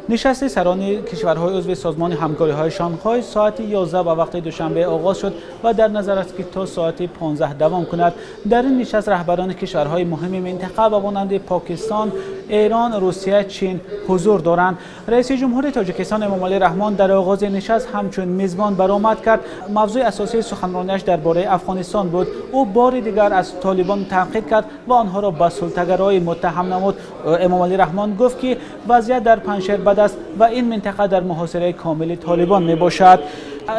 Нишасти сарони кишварҳои узви Созмони ҳамкориҳои Шанхай соати 11 ба вақти Душанбе оғоз шуд ва дар назар аст, ки то соати 15 давом кунад. Дар ин нишаст раҳбарони кишварҳои муҳими минтақа ба монанди Покистон, Эрон, Русия, Чин ҳузур доранд. Раиси ҷумҳури Тоҷикистон Эмомалӣ Раҳмон дар оғози нишаст ҳамчун мизбон баромад кард. Мавзӯи асосии суханрониаш дар бораи Афғонистон буд. Ӯ бори дигар аз Толибон танқид кард ва онҳоро ба султагароӣ муттаҳам намуд. Эмомалӣ Раҳмон гуфт, ки вазъият дар Панҷшер бад аст ва ин минтақа дар муҳосираи комили Толибон мебошад.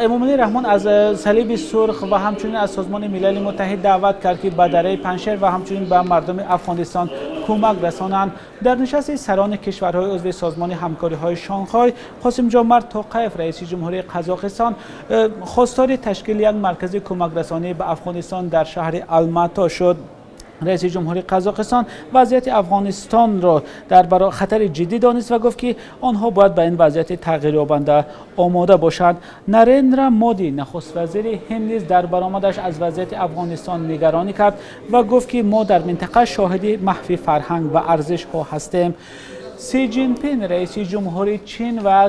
Эмомалӣ Раҳмон аз Салиби Сурх ва ҳамчунин аз Созмони Милали Муттаҳид даъват кард, ки ба дараи Панҷшер ва ҳамчунин ба мардуми Афғонистон кӯмак расонанд. Дар нишасти сарони кишварҳои узви Созмони ҳамкориҳои Шанхай Қосимҷомарт Тоқаев, раиси ҷумҳурии Қазоқистон, хостори ташкили як маркази кӯмакрасонӣ ба Афғонистон дар шаҳри Алмато шуд. Раиси ҷумҳури Қазоқистон вазъияти Афғонистонро дар хатари ҷиддӣ донист ва гуфт, ки онҳо бояд ба ин вазъияти тағйирёбанда омода бошанд. Нарендра Моди, нахуствазири Ҳинд, низ дар баромадаш аз вазъияти Афғонистон нигаронӣ кард ва гуфт, ки мо дар минтақа шоҳиди маҳви фарҳанг ва арзишҳо ҳастем. Си Ҷинпин, раиси ҷумҳури Чин ва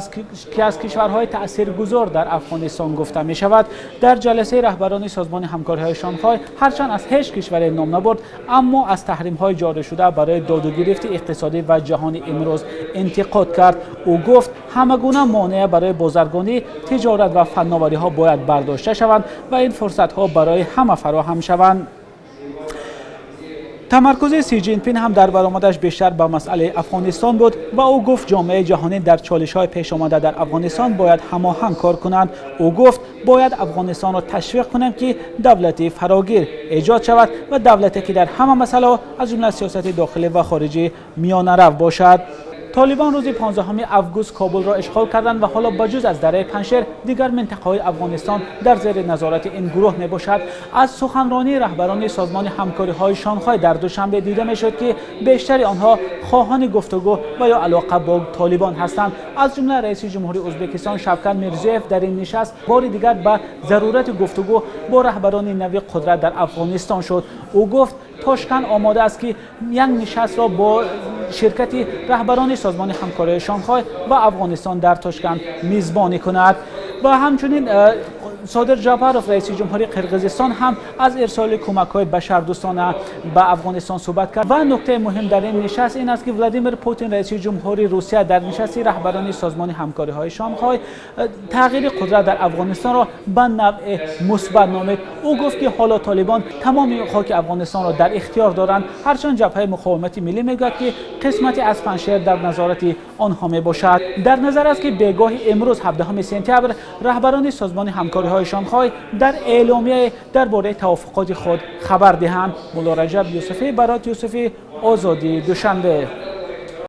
ки аз кишварҳои таъсиргузор дар Афғонистон гуфта мешавад, дар ҷаласаи раҳбарони Созмони ҳамкориҳои Шанхай ҳарчанд аз ҳеҷ кишваре ном набурд, аммо аз таҳримҳои ҷорӣшуда барои додугирифти иқтисодӣ ва ҷаҳони имрӯз интиқод кард. Ӯ гуфт, ҳама гуна монеа барои бозаргонӣ, тиҷорат ва фанновариҳо бояд бардошта шаванд ва ин фурсатҳо барои ҳама фароҳам шаванд. Тамаркузи Си Ҷинпин ҳам дар баромадаш бештар ба масъалаи Афғонистон буд ва ӯ гуфт, ҷомеаи ҷаҳонӣ дар чолишҳои пешомада дар Афғонистон бояд ҳамоҳанг кор кунанд. Ӯ гуфт, бояд Афғонистонро ташвиқ кунем, ки давлати фарогир эҷод шавад ва давлате, ки дар ҳама масъалаҳо, аз ҷумла сиёсати дохилӣ ва хориҷӣ, миёнарав бошад. Толибон рӯзи 15 август Кобулро ишғол карданд ва ҳоло ба ҷуз аз дараи Панҷшер дигар минтақаҳои Афғонистон дар зери назорати ин гурӯҳ мебошад. Аз суханронии раҳбарони Созмони ҳамкориҳои Шанхай дар Душанбе дида мешуд, ки бештари онҳо хоҳони гуфтугӯ ва ё алоқа бо Толибон ҳастанд. Аз ҷумла раиси ҷумҳури Ӯзбекистон Шавкат Мирзиёев дар ин нишаст бори дигар ба зарурати гуфтугӯ бо раҳбарони нави қудрат дар Афғонистон шуд. Ӯ гуфт, Тошканд омода аст, ки як нишастро бо ширкати раҳбарони Созмони ҳамкориҳои Шанхай ва Афғонистон дар Тошканд мизбонӣ кунад. Ва ҳамчунин Содир Ҷапаров, раиси ҷумҳури Қирғизистон, ҳам аз ирсоли кӯмакҳои башардӯстона ба Афғонистон суҳбат кард. Ва нуктаи муҳим дар ин нишаст ин аст, ки Владимир Путин, раиси ҷумҳури Русия, дар нишасти раҳбарони Созмони ҳамкориҳои Шанхай тағйири қудрат дар Афғонистонро ба навъе мусбат номид. Ӯ гуфт, ки ҳоло Толибон тамоми хоки Афғонистонро дар ихтиёр доранд, ҳарчанд Ҷабҳаи муқовимати миллӣ мегӯяд, ки қисмате аз Панҷшер дар назорати онҳо мебошад. Дар назар аст, ки бегоҳи имрӯз, 17 сентябр, раҳбарони Созмони ҳамкориҳои Шанхай дар эъломияе дар бораи тавофуқоти худ хабар диҳанд. Мулло Раҷаб Юсуфӣ, Барот Юсуфӣ, Озодӣ, Душанбе.